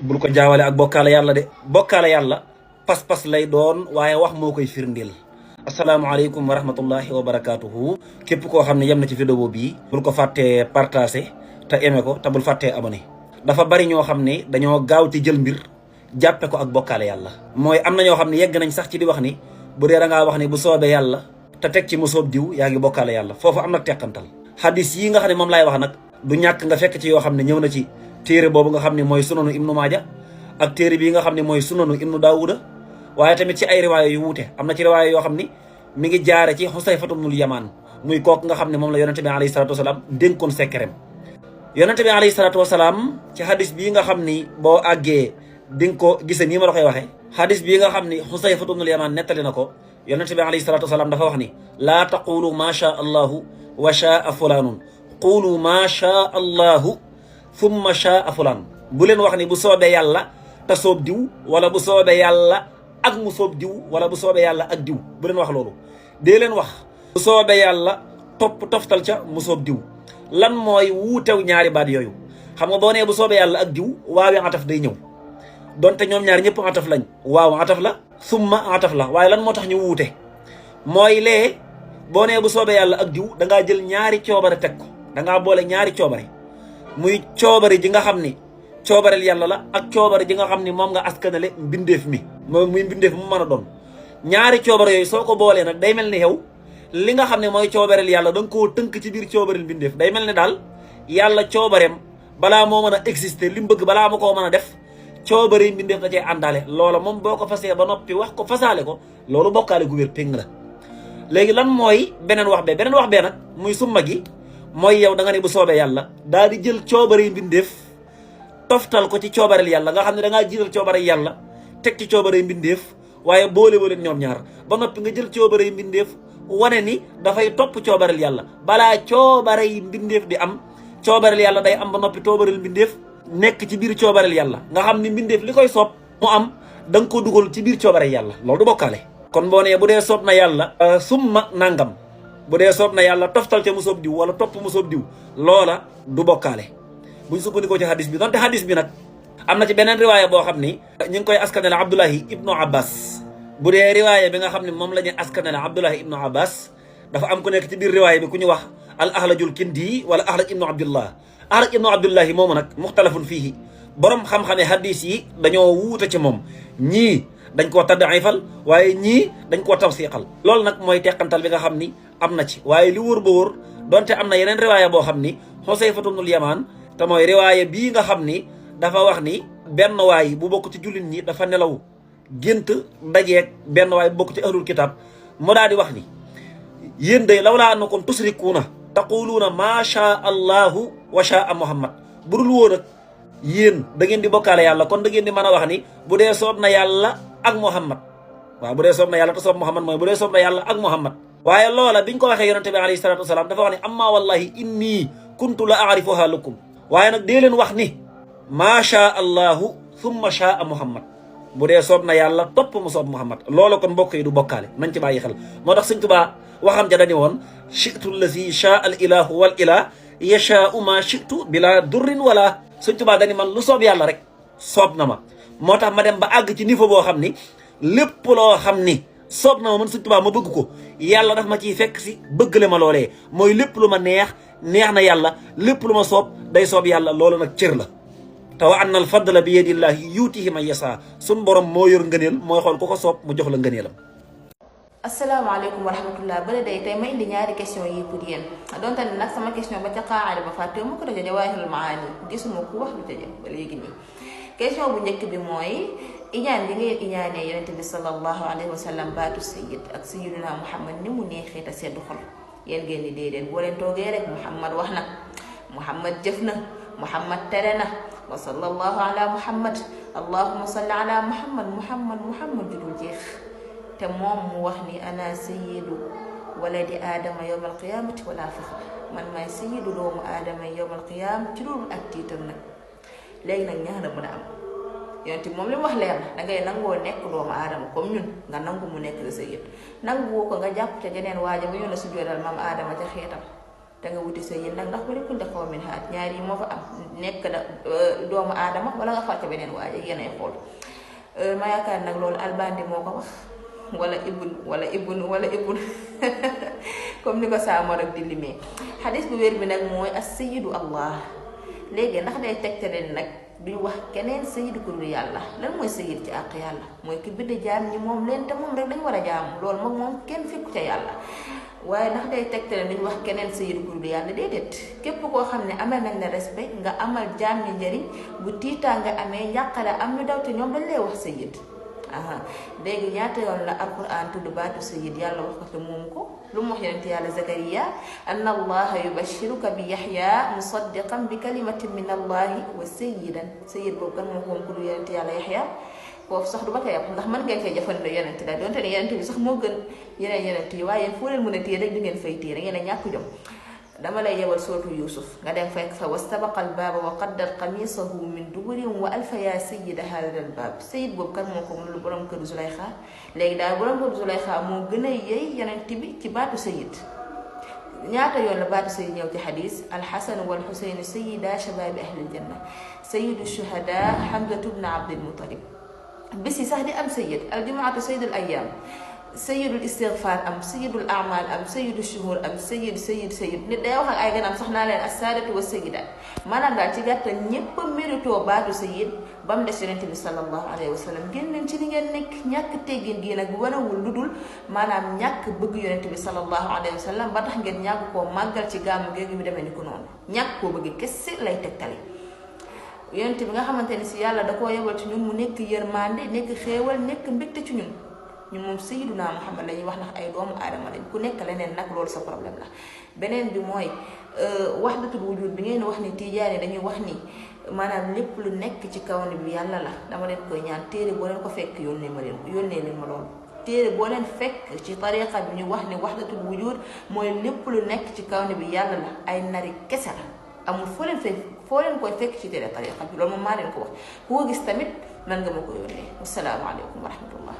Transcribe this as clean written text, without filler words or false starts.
bul ko jaawale ak bokkaale yàlla de bokkaale yàlla pas-pas lay doon waaye wax moo koy firndeel. asalaamaaleykum wa rahmatullahi wa barakaatuhu. képp koo xam ne yem na ci vidéo bii bul ko fàttee partagé te aimé ko te bul fàttee abonné. dafa bari ñoo xam ne dañoo gaaw ci jël mbir jàppe ko ak bokkaale yàlla. mooy am na ñoo xam ne yegg nañ sax ci di wax ni bu dee da ngaa wax ni bu soobee yàlla te teg ci mu soob diw yaa ngi bokkaale yàlla foofu am na teqantal. hadis yi nga xam ne moom laay wax nag du ñàkk nga fekk ci yoo xam ne ñëw na ci téere boobu nga xam ne mooy sunanu ibnu maaja ak téere bii nga xam ne mooy sunanu ibnu daawuda waaye tamit ci ay riwaaya yu wuute am na ci riwaaya yoo xam ni mi ngi jaare ci xusayfatu bnul yamaan muy kooku nga xam ne moom la yonente bi alayhi salatu wasalaam dénkoon sekkerem. yonente bi alayhi salatu wasalaam ci hadis bii nga xam ni boo àggee di nga ko gise nii ma la koy waxee hadis bii nga xam ni xusayfatu bnul yamaan nettali na ko yonente bi alayhi salatu wasalaam dafa wax ni laa taqulu ma sha allahu wa shaa fulaanun qulu ma sha allahu thumma shaa fulaan bu leen wax ni bu soobee yàlla te soob diw wala bu soobee yàlla ak mu soob diw wala bu soobee yàlla ak diw bu leen wax loolu dee leen wax bu soobee yàlla toftal ca mu soob diw. lan mooy wuutew ñaari baat yooyu xam nga boo nee bu soobee yàlla ak diw waawi ataf day ñëw donte ñoom ñaari ñëpp ataf lañ waaw ataf la summa ataf la waaye lan moo tax ñu wuute mooy lee boo nee bu soobee yàlla ak diw dangaa jël ñaari coobare teg ko dangaa boole ñaari coobare muy coobare ji nga xam ni coobareel yàlla la ak coobare ji nga xam ni moom nga askanale mbindeef mi muy mbindeef mu mën a doon ñaari coobare yooyu soo ko boolee nag day mel ni yow li nga xam ne mooy coobareel yàlla da nga koo tënk ci biir coobareel mbindeef day mel ni daal yàlla coobareem balaa moo mën a exister li mu bëgg balaa ma koo mën a def coobare mbindeef da cee àndaale loola moom boo ko fasee ba noppi wax ko fasaale ko loolu bokkaale gu wér péng la. léegi lan mooy beneen wax bee nag muy summa gi mooy yow da nga ne bu soobee yàlla daal di jël coobare mbindeef toftal ko ci coobareel yàlla nga xam ne da ngaa jiital coobare yàlla teg ci coobare mbindeef waaye boole leen ñoom ñaar ba noppi nga jël coobare mbindeef wane ni dafay topp coobareel yàlla balaa coobare yi mbindeef di am coobareel yàlla day am ba noppi coobareel mbindeef nekk ci biir coobareel yàlla nga xam ni mbindeef li koy soob mu am da nga ko dugal ci biir coobare yàlla loolu du bokkaale. kon boo nee bu dee soob na yàlla summa nangam bu dee soob na yàlla toftal ca mu soob diw wala topp mu soob diw loola du bokkaale buñ sukkandikoo ci hadis bi donte hadis bi nag am na ci beneen riwaaya boo xam ni ñu ngi koy askanale Abdullahi ibnu Abbas. bu dee riwaaya bi nga xam ne moom la ñu askanale Abdullahi ibnu Abbas dafa am ku nekk ci biir riwaaya bi ku ñu wax al ahlajul kindi wala ahlaj ibnu abdullah ahlaj ibnu abdullahi moomu nag muxtalafun fiihi borom xam-xame hadis yi dañoo wuute ci moom ñii dañ koo taddaifal waaye ñii dañ koo tawsiqal loolu nag mooy teqantal bi nga xam ni am na ci waaye li wóor ba wóor donte am na yeneen riwaaya boo xam ni Xusayfatu bnul Yamaan te mooy riwaaya bii nga xam ni dafa wax ni benn waay bu bokk ci jullit ñi dafa nelaw gént dajeeg benn waay bu bokk ci ahlul kitab mu daal di wax ni yéen day lawlaa annakum tusrikuuna taquluuna maa shaa allahu wa shaa muhammad bu dul woon ak yéen da ngeen di bokkaale yàlla kon da ngeen di mën a wax ni bu dee soob na yàlla ak muhammad waaw bu dee soob na yàlla te soob muhammad mooy bu dee soob na yàlla ak muhammad waaye loola biñ ko waxee yonente bi alayhi salatu wasalaam dafa wax ni amma wallahi inni kuntu la aarifuha lakum waaye nag dee leen wax ni maa shaa allahu thumma shaa muhammad bu dee soob na yàlla topp mu soob muhammad loolu kon mbokk yi du bokkaale nañ ci bàyyi xel moo tax Sëñ Tuubaa waxam ja dani woon chitu lazi shaa al ilahu wal ilah yashaau ma chitu bila durrin wala Sëñ Tuubaa dani man lu soob yàlla rek soob na ma moo tax ma dem ba àgg ci niveau boo xam ni lépp loo xam ni soob na ma man Sëñ Tuubaa ma bëgg ko yàlla daf ma ciy fekk si bëggale ma loolee mooy lépp lu ma neex na yàlla lépp lu ma soob day soob yàlla loolu nag cër la te wa anna al fadla bi yadillahi yuutihi man yasa sun borom moo yor ngëneel mooy xool ku ko soob mu jox la ngëneelam. asalaamaaleykum wa rahmatullah bala day tey ma indi ñaari question yi pour yéen donte ne nag sama question ba ca qaada ba fàtte ma ko daja Jawaahirul Maani gisuma ku wax lu ca jëm ba léegi nii question bu njëkk bi mooy iñaan li ngeen iñaanee yonente bi sallallahu alayhi wa sallam baatu sayyid ak sayyiduna Muhammad ni mu neexee te seddu xol yéen ngeen ni déedéet boo leen toogee rek Muhammad wax na Muhammad jëf na Muhammad tere na wa sallallahu ala Muhammad allahumma salli ala Muhammad Muhammad judul jeex te moom mu wax ni ana sayyidu waladi aadama yawmal qiyaamati wala faxr man maay sayyidu doomu aadama yawmal qiyaam ci loolu ak tiitar nag léegi nag ñaar la mën a am yonent moom li mu wax leer na dangay nangoo nekk doomu aadama comme ñun nga nangu mu nekk la sayyid nangu woo ko nga jàpp te jeneen waaja ba ñu la sujjóotal maam aadama ca xeetam da nga wuti sayid nag ndax wala kulli qawmin haad ñaar yi moo fa am nekk da doomu aadama wala nga fàtte beneen waaye yéenay xool ma yaakaar nag loolu albandi moo ko wax wala ibn comme ni ko saamor ak di limee xadis bu wér bi nag mooy as-sayyidu allah léegi ndax day tegtale nag duñ wax keneen sayid ku dul yàlla lan mooy sayid ci àq yàlla mooy ki bind jaam ñi moom leen te moom rek dañ war a jaamu loolu moom kenn fekku ca yàlla waaye ndax day tegtale duñ wax keneen sayid ku dul yàlla déedéet képp koo xam ne amal nañ la respect nga amal jaam ñi njëriñ bu tiitaa nga amee njàqare am ñu daw te ñoom dañ lay wax sayid léegi ñaata yoon la alquran tudd baatu sayid yàlla wax ko te moom ko lu mu wax yonent yàlla Zakariya anna allaha yubashiruka bi yaxya musaddiqan bi kalimatin min allahi wa sayidan sayid boobu kan moo ko moom ku du yonent yàlla yaxya foofu sax du ba tey ndax mën ngeen cee jëfandikoo yonent la donte ne yonent bi sax moo gën yeneen yonent yi waaye foo leen mën a téye rek di ngeen fay téye da ngeen a ñàkk jom dama lay yebal sootu Yuusuf nga dem fekk fa wastabaqa albaaba wa qaddar qamisahu min duburin wa alfa yaa sayyida haadha albaab sayid boobu kan moo ko mënul borom kër Zulayxa léegi daal borom kër Zulayxa moo gën a yey yonent bi ci baatu sayid ñaata yoon la baatu sayid ñëw ci xadis alxasan wal xuseyn sayida shabaabi ahlil janna sayidu shuhada Hamzatu bnu Abdil Muttalib bis yi sax di am sayid aljumaatu sayidul ayyaam sayidul istigfaar am sayidul amal am sayidu shuhur am sayid nit day wax ak ay ganam sax naa leen as-saadatu wa sayidaat maanaam daal ci gàttal ñépp a méritoo baatu sayid ba mu des yonent bi sallallahu alayhi wa sallam génn leen ci li ngeen nekk ñàkk teggin gi nag wanewul lu dul maanaam ñàkk bëgg yonent bi sallallahu alayhi wa sallam ba tax ngeen ñàkk koo màggal ci gàmmu géegi bi demee ni ko noonu ñàkk koo bëgg kese lay tegtali yonent bi nga xamante ni si yàlla da koo yebal ci ñun mu nekk yërmande nekk xéewal nekk mbégte ci ñun moom Sayyiduna Muhammad la ñuy wax ndax ay doomu aadama lañ ku nekk leneen nag loolu sa problème la beneen bi mooy wahdatul wujud bi ngeen wax ni tijaani dañuy wax ni maanaam lépp lu nekk ci kaw ni bi yàlla la dama leen koy ñaan téere boo leen ko fekk yónnee leen ma loolu téere boo leen fekk ci tariqa bi ñu wax ni wahdatul wujud mooy lépp lu nekk ci kaw ni bi yàlla la ay nari kese la amul foo leen koy fekk ci téere tariqa bi loolu moom maa leen ko wax ku ko gis tamit man nga ma ko yónnee wassalaamu aleykum wa rahmatullah